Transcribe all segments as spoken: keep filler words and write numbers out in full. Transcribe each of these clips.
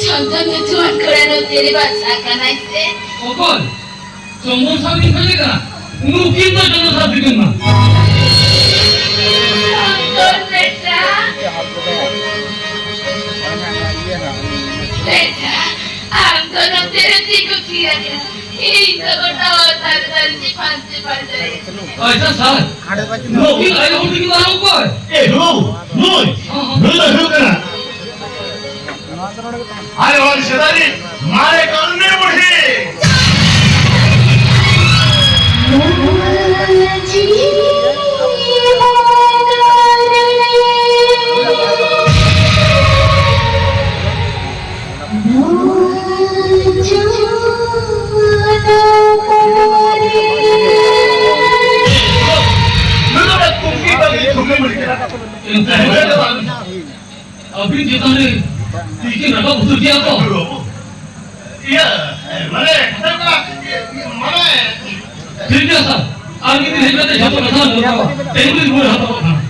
ᱪᱚᱱᱫᱚᱱ ᱧᱩᱛᱩᱢᱟᱱ ᱠᱚᱲᱟ ᱱᱚᱛᱮ ᱨᱮ ᱵᱟᱥᱟ ᱠᱟᱱᱟᱭ ᱥᱮ? ᱚᱠᱚᱭ? ᱪᱚᱱᱫᱚᱱ ᱥᱟᱶ ᱤᱧ ᱠᱷᱚᱡᱮ ᱠᱟᱱᱟ᱾ ᱱᱩᱠᱤᱱ ᱫᱚ ᱪᱚᱱᱫᱚᱱ ᱥᱟᱶ ᱛᱮᱠᱤᱱ ᱢᱟ᱾ ᱪᱚᱱᱫᱚᱱ ᱵᱮᱴᱟ᱾ ᱵᱮᱴᱟ, ᱟᱢ ᱫᱚ ᱱᱚᱛᱮ ᱨᱮ ᱪᱮᱫ ᱠᱚ ᱪᱤᱠᱟᱹ ᱠᱟᱱᱟ? ᱤᱧ ᱫᱚ ᱜᱚᱴᱟ ᱚᱛ ᱫᱷᱟᱨᱮ ᱫᱷᱟᱨᱮ ᱛᱮ ᱯᱟᱱᱛᱮ ᱯᱟᱱᱛᱮ ᱨᱮ᱾ ᱟᱪᱪᱷᱟ ᱥᱟᱨ, ᱱᱩᱠᱤᱱ ᱟᱭᱳ ᱦᱚᱲ ᱛᱟᱹᱠᱤᱱ ᱫᱚ ᱟᱨ ᱚᱠᱚᱭ? ᱮ, ᱱᱩᱭ, ᱱᱩᱭ, ᱦᱚᱸ, ᱦᱚᱸ᱾ ᱱᱩᱭ ᱫᱚ ᱦᱩᱭᱩᱜ ᱠᱟᱱᱟ ᱟᱞᱮ ᱚᱲᱟᱜ ᱥᱮᱫᱟᱭ ᱨᱤᱱ ᱢᱟᱨᱮ ᱠᱟᱹᱢᱤ ᱵᱩᱲᱦᱤ᱾ ᱟᱹᱵᱤᱱ ᱪᱮᱛᱟᱱ ᱨᱮ ᱛᱤ ᱠᱤᱱ ᱨᱟᱠᱟᱵ ᱩᱛᱟᱹᱨ ᱠᱮᱭᱟ ᱛᱚ᱾ ᱤᱭᱟᱹ, ᱢᱟᱱᱮ, ᱠᱟᱛᱷᱟ ᱠᱟᱱᱟ, ᱤᱭᱟᱹ, ᱢᱟᱱᱮ᱾ ᱴᱷᱤᱠ ᱜᱮᱭᱟ ᱥᱟᱨ, ᱟᱨ ᱢᱤᱫ ᱫᱤᱱ ᱦᱮᱡ ᱠᱟᱛᱮ ᱡᱷᱚᱛᱚ ᱠᱟᱛᱷᱟ ᱞᱟᱹᱭ ᱟᱠᱚᱣᱟ᱾ ᱛᱮᱦᱮᱧ ᱫᱚᱧ ᱨᱩᱣᱟᱹᱲ ᱦᱟᱛᱟᱣᱚᱜ ᱠᱟᱱᱟ᱾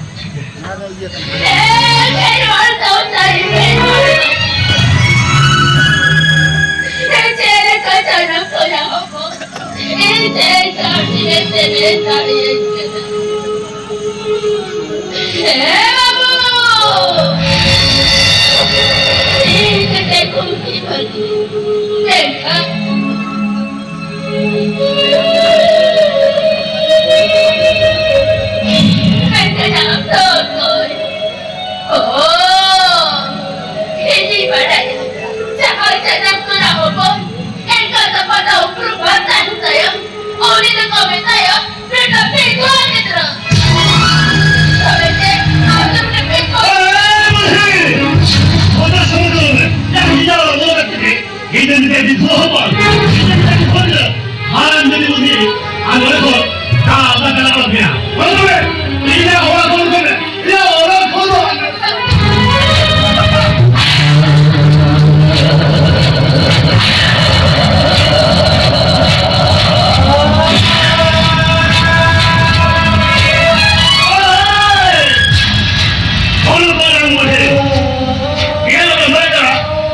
ᱤᱧ ᱪᱮᱫ ᱠᱟᱹᱢᱤ ᱨᱮ ᱥᱮᱞᱮᱫ ᱫᱟᱲᱮᱭᱟᱹᱧ ᱠᱟᱱᱟ? ᱦᱮᱸ ᱵᱟᱹᱵᱩ! ᱤᱧ ᱠᱟᱹᱴᱤᱡ ᱠᱩᱝᱠᱤ ᱵᱷᱟᱹᱜᱤ᱾ ᱢᱮᱱᱠᱷᱟᱱ ᱢᱮᱱᱠᱷᱟᱱ ᱟᱢ ᱫᱚ ᱚᱠᱚᱭ? ᱚ, ᱤᱧᱤᱧ ᱵᱟᱰᱟᱭᱟ᱾ ᱡᱟᱦᱟᱸᱭ ᱡᱟᱱᱟᱢ ᱛᱚᱨᱟ ᱦᱚᱯᱚᱱ, ᱮᱸᱜᱟᱛ ᱟᱯᱟᱛᱟᱜ ᱩᱯᱨᱩᱢ ᱵᱟᱝ ᱛᱟᱦᱮᱱ ᱛᱟᱭᱟ, ᱩᱱᱤ ᱫᱚᱠᱚ ᱢᱮᱛᱟᱭᱟ ᱵᱮᱴᱟ ᱵᱮᱫᱷᱣᱟ ᱜᱤᱫᱽᱨᱟᱹ᱾ ᱛᱚᱵᱮ ᱪᱮᱫ ᱟᱢ ᱫᱚ ᱢᱤᱫᱴᱟᱝ ᱵᱮᱫᱷᱣᱟ? ᱮ ᱢᱟᱹᱡᱷᱤ! ᱚᱱᱟ ᱥᱚᱢᱚᱭ ᱦᱚᱯᱚᱱ, ᱤᱧ ᱴᱷᱮᱱ ᱠᱷᱚᱱ ᱫᱚ ᱦᱟᱲᱟᱢ ᱡᱩᱫᱤ ᱵᱩᱫᱷᱤ, ᱟᱨ ᱱᱚᱰᱮ ᱠᱷᱚᱱ ᱫᱟᱜ ᱵᱟᱠᱟ ᱞᱟᱜᱟᱣ ᱢᱮᱭᱟ᱾ ᱵᱚᱞᱚ ᱢᱮ, ᱤᱧᱟᱜ ᱚᱲᱟᱜ ᱠᱷᱚᱱ ᱩᱰᱩᱠ ᱢᱮ, ᱤᱧᱟᱜ ᱚᱲᱟᱜ ᱠᱷᱚᱱ ᱫᱚ᱾ ᱦᱚᱱᱚ ᱢᱟᱨᱟᱝ ᱵᱩᱰᱷᱤ, ᱜᱮᱞ ᱢᱮ ᱫᱟ,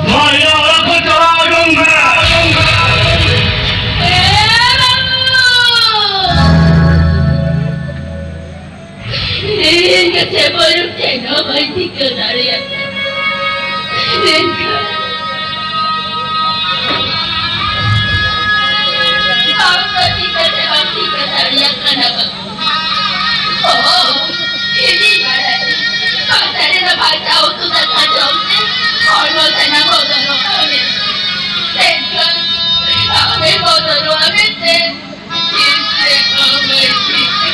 ᱱᱚᱣᱟ ᱤᱧᱟᱜ ᱚᱲᱟᱜ ᱠᱷᱚᱱ ᱪᱟᱞᱟᱣ ᱚᱰᱚᱝ ᱢᱮ᱾ ᱤᱧ ᱜᱮ ᱪᱮᱫ ᱵᱟᱹᱧ ᱴᱷᱤᱠᱟᱹ ᱫᱟᱲᱮᱭᱟᱜ ᱠᱟᱱᱟ᱾ ᱤᱧ ᱜᱮ ᱪᱮᱫ ᱵᱟᱹᱧ ᱴᱷᱤᱠᱟᱹ ᱫᱟᱲᱮᱭᱟᱜ ᱠᱟᱱᱟ᱾ ᱢᱮᱱᱠᱷᱟᱱ ᱟᱢ ᱫᱚ ᱪᱤᱠᱟᱹᱛᱮ ᱵᱟᱢ ᱴᱷᱤᱠᱟᱹ ᱫᱟᱲᱮᱭᱟᱜ ᱠᱟᱱᱟ, ᱵᱟᱹᱵᱩ? ᱚᱦᱚ, ᱤᱧᱤᱧ ᱵᱟᱲᱟᱭᱟ᱾ ᱥᱚᱝᱥᱟᱨ ᱨᱮᱫᱚ ᱵᱟᱧᱪᱟᱣ ᱩᱛᱩ ᱫᱟᱠᱟ ᱡᱚᱢ ᱛᱮ ᱦᱚᱲᱢᱚ ᱥᱟᱱᱟᱢ ᱵᱚᱫᱚᱞᱚᱜᱼᱟ ᱢᱮᱱᱛᱮ᱾ ᱢᱮᱱᱠᱷᱟᱱ ᱟᱢᱮᱢ ᱵᱚᱫᱚᱞᱚᱜᱼᱟ ᱢᱮᱱᱛᱮ ᱤᱧ ᱪᱮᱫ ᱦᱚᱸ ᱵᱟᱹᱧ ᱴᱷᱤᱠᱟᱹ᱾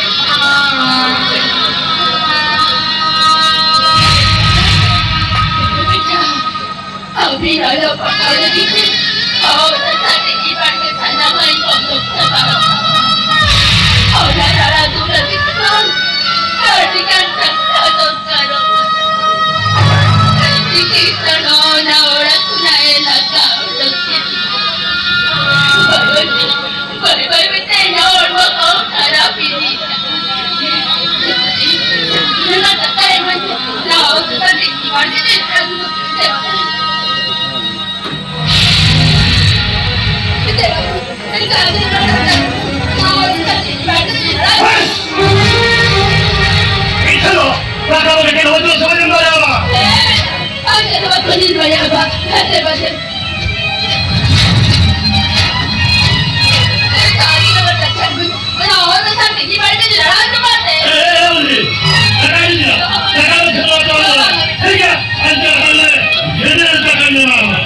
ᱟᱹᱵᱤᱱ ᱚᱞᱚᱜ ᱯᱟᱲᱦᱟᱣ ᱞᱟᱹᱜᱤᱫ ᱛᱮ ᱦᱚᱲ ᱥᱟᱛᱮ ᱡᱤᱵᱚᱱ ᱜᱮ ᱥᱟᱱᱟᱢᱟᱜ ᱤᱧ ᱵᱚᱱᱫᱚᱠ ᱪᱟᱵᱟ ᱟᱠᱟᱫᱟ᱾ ᱚᱱᱟ ᱨᱟᱲᱟ ᱫᱩᱜ ᱞᱟᱹᱜᱤᱫ ᱛᱮᱫᱚ ᱟᱹᱰᱤ ᱜᱟᱱ ᱴᱟᱠᱟ ᱫᱚᱨᱠᱟᱨᱚᱜ ᱠᱟᱱᱟ᱾ ᱪᱤᱠᱤᱛᱥᱟ ᱱᱚᱣᱟ ᱚᱲᱟᱜ ᱠᱷᱚᱱᱟᱜ ᱮ ᱞᱟᱜᱟ ᱩᱰᱩᱠ ᱠᱮᱫᱤᱧᱟ᱾ ᱵᱟᱹᱭ ᱵᱟᱹᱭ ᱛᱮ ᱤᱧᱟᱹᱜ ᱦᱚᱲᱢᱚ ᱠᱚ ᱠᱷᱟᱨᱟᱯ ᱤᱫᱤᱜ ᱠᱟᱱᱟ᱾ ᱚᱱᱟ ᱠᱟᱛᱷᱟ ᱮᱢᱟᱹᱧ ᱢᱮ, ᱚᱱᱟ ᱦᱚᱥᱯᱤᱴᱟᱞ ᱨᱮ ᱤᱫᱤ ᱵᱟᱝ ᱤᱫᱤ ᱞᱮᱠᱷᱟᱱ ᱫᱚ ᱪᱮᱫ ᱦᱚᱸ ᱵᱟᱝ ᱦᱩᱭᱩᱜᱼᱟ᱾ ᱢᱤᱫ ᱫᱷᱟᱣ ᱫᱚ ᱨᱟᱠᱟᱵ ᱠᱟᱛᱮ ᱦᱚᱭᱛᱳ ᱥᱚᱢᱚᱭ ᱮᱢ ᱫᱟᱲᱮᱭᱟᱜᱼᱟ᱾ ᱦᱮᱸ, ᱟᱡ ᱫᱚ ᱵᱟᱠᱚ ᱧᱮᱞ ᱵᱟᱲᱟᱭᱟ ᱵᱟ, ᱦᱟᱱᱛᱮ ᱵᱟᱡᱮ᱾ ᱚᱱᱟ ᱦᱚᱲ ᱫᱚ ᱥᱟᱶᱛᱮ ᱜᱮ ᱵᱟᱲᱜᱮ ᱨᱮ ᱞᱟᱲᱟᱣ ᱦᱚᱴᱚ ᱠᱟᱜ ᱛᱮ᱾ ᱮ, ᱮ, ᱮ, ᱩᱱᱤ, ᱴᱟᱠᱟ ᱤᱫᱤ ᱫᱟ, ᱴᱟᱠᱟ ᱫᱚ ᱡᱷᱚᱛᱚ ᱦᱚᱲ ᱫᱚ, ᱴᱷᱤᱠ ᱜᱮᱭᱟ, ᱟᱪᱪᱷᱟ, ᱛᱟᱦᱞᱮ, ᱡᱮ ᱡᱮ ᱴᱟᱠᱟ ᱧᱟᱢᱟ᱾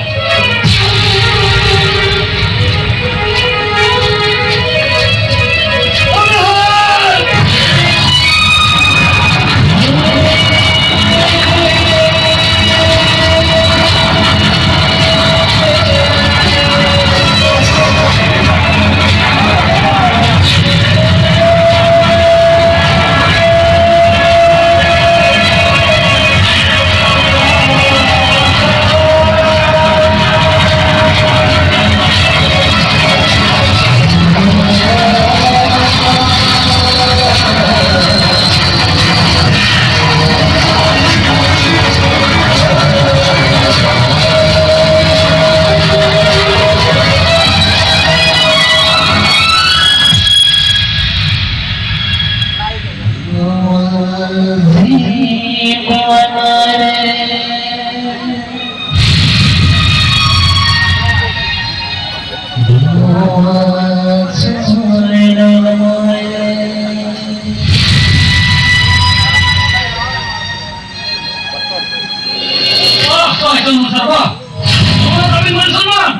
ᱚᱱᱟ ᱛᱟᱵᱤᱱ ᱢᱟᱹᱱ ᱥᱚᱱᱢᱟᱱ,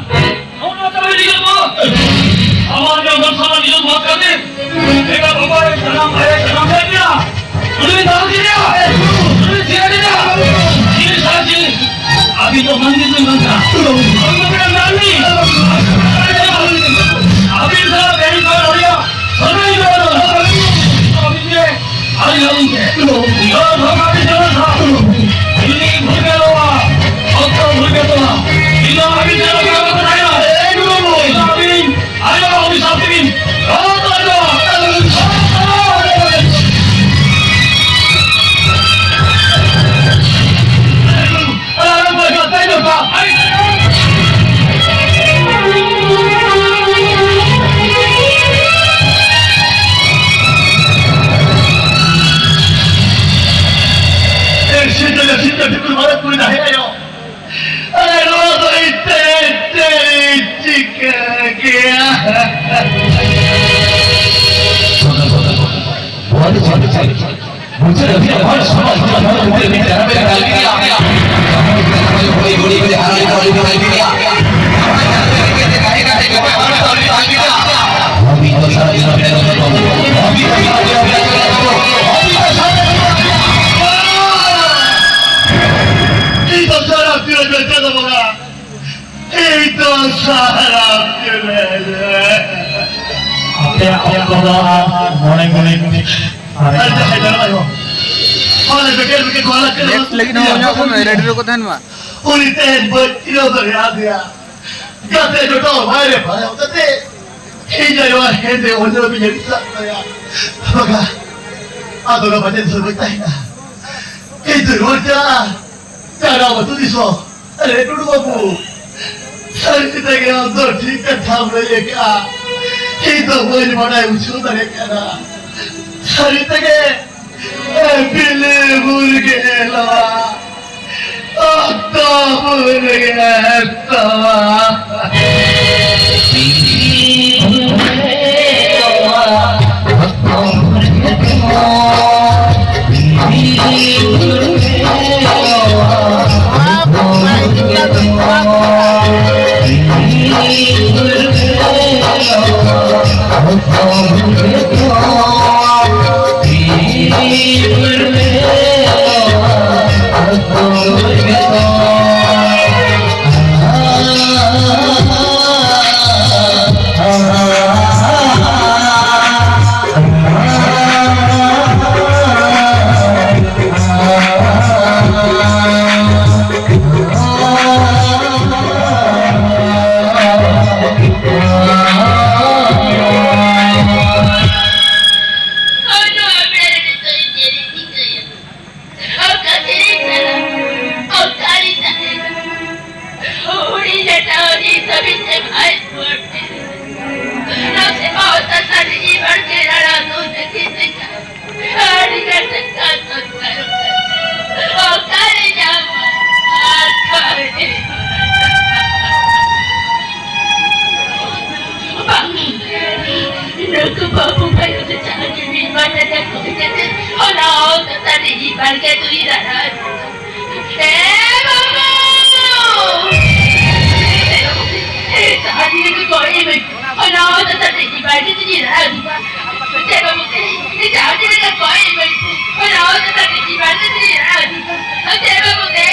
ᱚᱱᱟ ᱛᱟᱵᱤᱱ ᱤᱡᱽᱡᱚᱛ ᱵᱟᱹᱫ, ᱥᱟᱢᱟᱡᱽ ᱨᱮ ᱢᱟᱹᱱ ᱥᱚᱱᱢᱟᱱ ᱤᱡᱽᱡᱚᱛ ᱵᱟᱹᱫ ᱠᱟᱛᱮ, ᱮᱴᱟᱜ ᱵᱟᱵᱟ ᱨᱮ ᱡᱟᱱᱟᱢ ᱵᱷᱟᱭ ᱡᱟᱱᱟᱢ ᱠᱮᱫ ᱢᱮᱭᱟ, ᱩᱱᱤ ᱵᱤᱱ ᱫᱟᱞ ᱠᱮᱫᱮᱭᱟ, ᱩᱱᱤ ᱵᱤᱱ ᱥᱤᱭᱟ ᱠᱮᱫᱮᱭᱟ, ᱪᱤᱞᱤ ᱥᱟᱨ ᱪᱤᱞᱤ? ᱟᱹᱵᱤᱱ ᱫᱚ ᱢᱟᱹᱱᱢᱤ ᱵᱤᱱ ᱵᱟᱝ ᱠᱟᱱᱟ᱾ ᱟᱹᱵᱤᱱ ᱫᱚ ᱢᱟᱹᱱᱢᱤ᱾ ᱟᱹᱵᱤᱱ ᱫᱚ ᱵᱮᱨᱤ ᱠᱚ ᱟᱹᱰᱤᱭᱟ, ᱥᱟᱹᱜᱟᱹᱭ ᱫᱚ ᱟᱹᱵᱤᱱ ᱜᱮ ᱟᱹᱰᱤ ᱞᱚᱜᱚᱱ ᱜᱮ᱾ ᱡᱚᱭ ᱵᱷᱚᱜᱚᱵᱟᱱ ᱵᱤᱥᱥᱚᱱᱟᱛᱷ᱾ ᱤᱧ ᱵᱷᱩᱞ ᱜᱮ ᱛᱟᱢᱟ, ᱚᱠᱛᱚ ᱵᱷᱩᱞ ᱜᱮ ᱛᱟᱢᱟ᱾ ᱤᱧ ᱫᱚ ᱟᱹᱵᱤᱱ ᱴᱷᱮᱱ ᱚᱠᱟ ᱠᱟᱛᱷᱟ ᱛᱟᱦᱮᱱᱟ? ᱤᱧ ᱫᱚ ᱟᱹᱵᱤᱱ ᱟᱭᱳ ᱚᱵᱷᱤᱥᱟᱯ ᱛᱮᱵᱤᱱ ᱨᱚᱲ ᱫᱟᱲᱮᱭᱟᱜᱼᱟ᱾ ᱟᱨᱮ, ᱱᱚᱣᱟ ᱫᱚ ᱤᱧ ᱛᱮ, ᱛᱮ, ᱪᱤᱠᱟᱹ ᱠᱮᱭᱟ? ᱵᱩᱡᱷᱟᱹᱣ ᱠᱮᱫᱟ ᱵᱤᱱ? ᱦᱚᱲ ᱥᱚᱢᱟᱡᱽ ᱨᱮ ᱦᱚᱲ ᱠᱷᱟᱹᱛᱤᱨ ᱢᱤᱫ ᱡᱟᱭᱜᱟ ᱨᱮ ᱫᱟᱞ ᱠᱮᱫᱮᱭᱟ᱾ ᱦᱩᱭ ᱦᱩᱭ ᱦᱩᱭ ᱦᱟᱨᱟ ᱞᱮᱠᱟ ᱩᱱᱤ ᱠᱚ ᱫᱟᱞ ᱠᱮᱫᱮᱭᱟ᱾ ᱦᱟᱹᱵᱤᱡ ᱫᱚ ᱥᱟᱨᱟ ᱡᱤᱵᱚᱱ ᱨᱮ ᱫᱚ ᱵᱟᱹᱵᱩ᱾ ᱦᱟᱹᱵᱤᱡ ᱫᱚ ᱥᱟᱨᱟ ᱡᱤᱵᱚᱱ ᱨᱮ ᱫᱚ ᱵᱟᱹᱵᱩ᱾ ᱦᱟᱹᱵᱤᱡ ᱫᱚ ᱥᱟᱨᱟ ᱡᱤᱵᱚᱱ ᱨᱮ ᱫᱚ ᱵᱟᱹᱵᱩ᱾ ᱤᱧ ᱫᱚ ᱥᱟᱨᱟ ᱡᱤᱵᱚᱱ ᱨᱮ ᱫᱚ ᱵᱟᱹᱵᱩ᱾ ᱤᱧ ᱫᱚ ᱥᱟᱨᱟ ᱡᱤᱵᱚᱱ ᱨᱮ᱾ ᱟᱯᱮᱭᱟᱜ ᱚᱠᱛᱚ ᱫᱚ ᱟᱨ ᱢᱚᱬᱮ ᱢᱤᱱᱤᱴ᱾ ᱟᱨ ᱡᱟᱦᱟᱸᱭ ᱫᱚ ᱱᱚᱜᱼᱚᱭ ᱦᱚᱸ᱾ ᱚᱱᱟ ᱵᱮᱴᱮᱨ ᱵᱮᱴᱮᱨ ᱠᱚ ᱟᱲᱟᱜ ᱠᱟᱱᱟ᱾ ᱱᱮᱴ ᱞᱟᱹᱜᱤᱫ ᱦᱚᱸ ᱧᱟᱢᱚᱜ ᱠᱟᱱᱟ, ᱨᱮᱰᱤ ᱨᱮᱠᱚ ᱛᱟᱦᱮᱱ ᱢᱟ᱾ ᱩᱱᱤ ᱛᱮᱦᱮᱧ ᱵᱟᱹᱧ ᱪᱤᱱᱦᱟᱹᱣ ᱫᱟᱲᱮᱭᱟᱫᱮᱭᱟ᱾ ᱜᱟᱛᱮ ᱡᱚᱴᱟᱣ ᱵᱟᱭᱨᱮ ᱯᱟᱭᱨᱟ ᱠᱟᱛᱮ ᱤᱧ ᱟᱭᱳ ᱟᱨ ᱦᱮᱸᱫᱮ ᱚᱡᱚᱜ ᱤᱧ ᱟᱹᱲᱤᱥᱟᱜ ᱛᱟᱭᱟ᱾ ᱵᱟᱵᱟ, ᱟᱫᱚ ᱚᱱᱟ ᱵᱟᱡᱮ ᱫᱷᱟᱹᱵᱤᱡ ᱛᱟᱦᱮᱱᱟ᱾ ᱤᱧ ᱫᱚ ᱨᱩᱣᱟᱹᱲ ᱪᱟᱞᱟᱜᱼᱟ᱾ ᱪᱟᱞᱟᱣ ᱟᱹᱛᱩ ᱫᱤᱥᱚᱢ᱾ ᱟᱨᱮ ᱴᱩᱰᱩ ᱵᱟᱹᱵᱩ, ᱥᱟᱹᱨᱤ ᱛᱮᱜᱮ ᱟᱢ ᱫᱚ ᱴᱷᱤᱠ ᱠᱟᱛᱷᱟᱢ ᱞᱟᱹᱭ ᱟᱠᱟᱫᱼᱟ᱾ ᱤᱧ ᱫᱚ ᱵᱟᱹᱧ ᱵᱟᱰᱟᱭ ᱵᱩᱡᱷᱟᱹᱣ ᱫᱟᱲᱮᱭᱟᱜ ᱠᱟᱱᱟ᱾ ᱥᱟᱹᱨᱤ ᱛᱮᱜᱮ, ᱮ, ᱵᱤᱞᱤ ᱢᱩᱨᱜᱟᱹ ᱞᱟᱣᱟ᱾ ᱱᱩᱠᱩ ᱵᱟᱹᱵᱩ ᱵᱷᱟᱹᱭ ᱠᱚ ᱪᱟᱞᱟᱜ ᱠᱟᱱᱟ, ᱢᱤᱫ ᱵᱟᱨ ᱡᱟᱭᱜᱟ ᱠᱚ ᱠᱟᱛᱮ, ᱚᱱᱟ ᱚᱛ ᱛᱟᱞᱮ ᱤᱧ ᱵᱟᱲᱜᱮ ᱫᱩᱧ ᱨᱟᱲᱟ ᱟᱹᱜᱩ ᱠᱟᱜᱼᱟ᱾ ᱮ ᱵᱟᱹᱵᱩ! ᱮ ᱡᱟᱦᱟᱸ ᱛᱤᱱᱟᱹᱜ ᱠᱚ ᱠᱚᱭ ᱤᱢᱟᱹᱧ, ᱚᱱᱟ ᱚᱛ ᱛᱟᱞᱮ ᱤᱧ ᱵᱟᱲᱜᱮ ᱫᱩᱧ ᱨᱟᱲᱟ ᱟᱹᱜᱩ ᱠᱟᱜᱼᱟ᱾ ᱮ ᱵᱟᱹᱵᱩ, ᱮ ᱡᱟᱦᱟᱸ ᱛᱤᱱᱟᱹᱜ ᱠᱚ ᱠᱚᱭ ᱤᱢᱟᱹᱧ, ᱚᱱᱟ ᱚᱛ ᱛᱟᱞᱮ ᱤᱧ ᱵᱟᱲᱜᱮ ᱫᱩᱧ ᱨᱟᱲᱟ ᱟᱹᱜᱩ ᱠᱟᱜᱼᱟ᱾ ᱮ ᱵᱟᱹᱵᱩ, ᱮ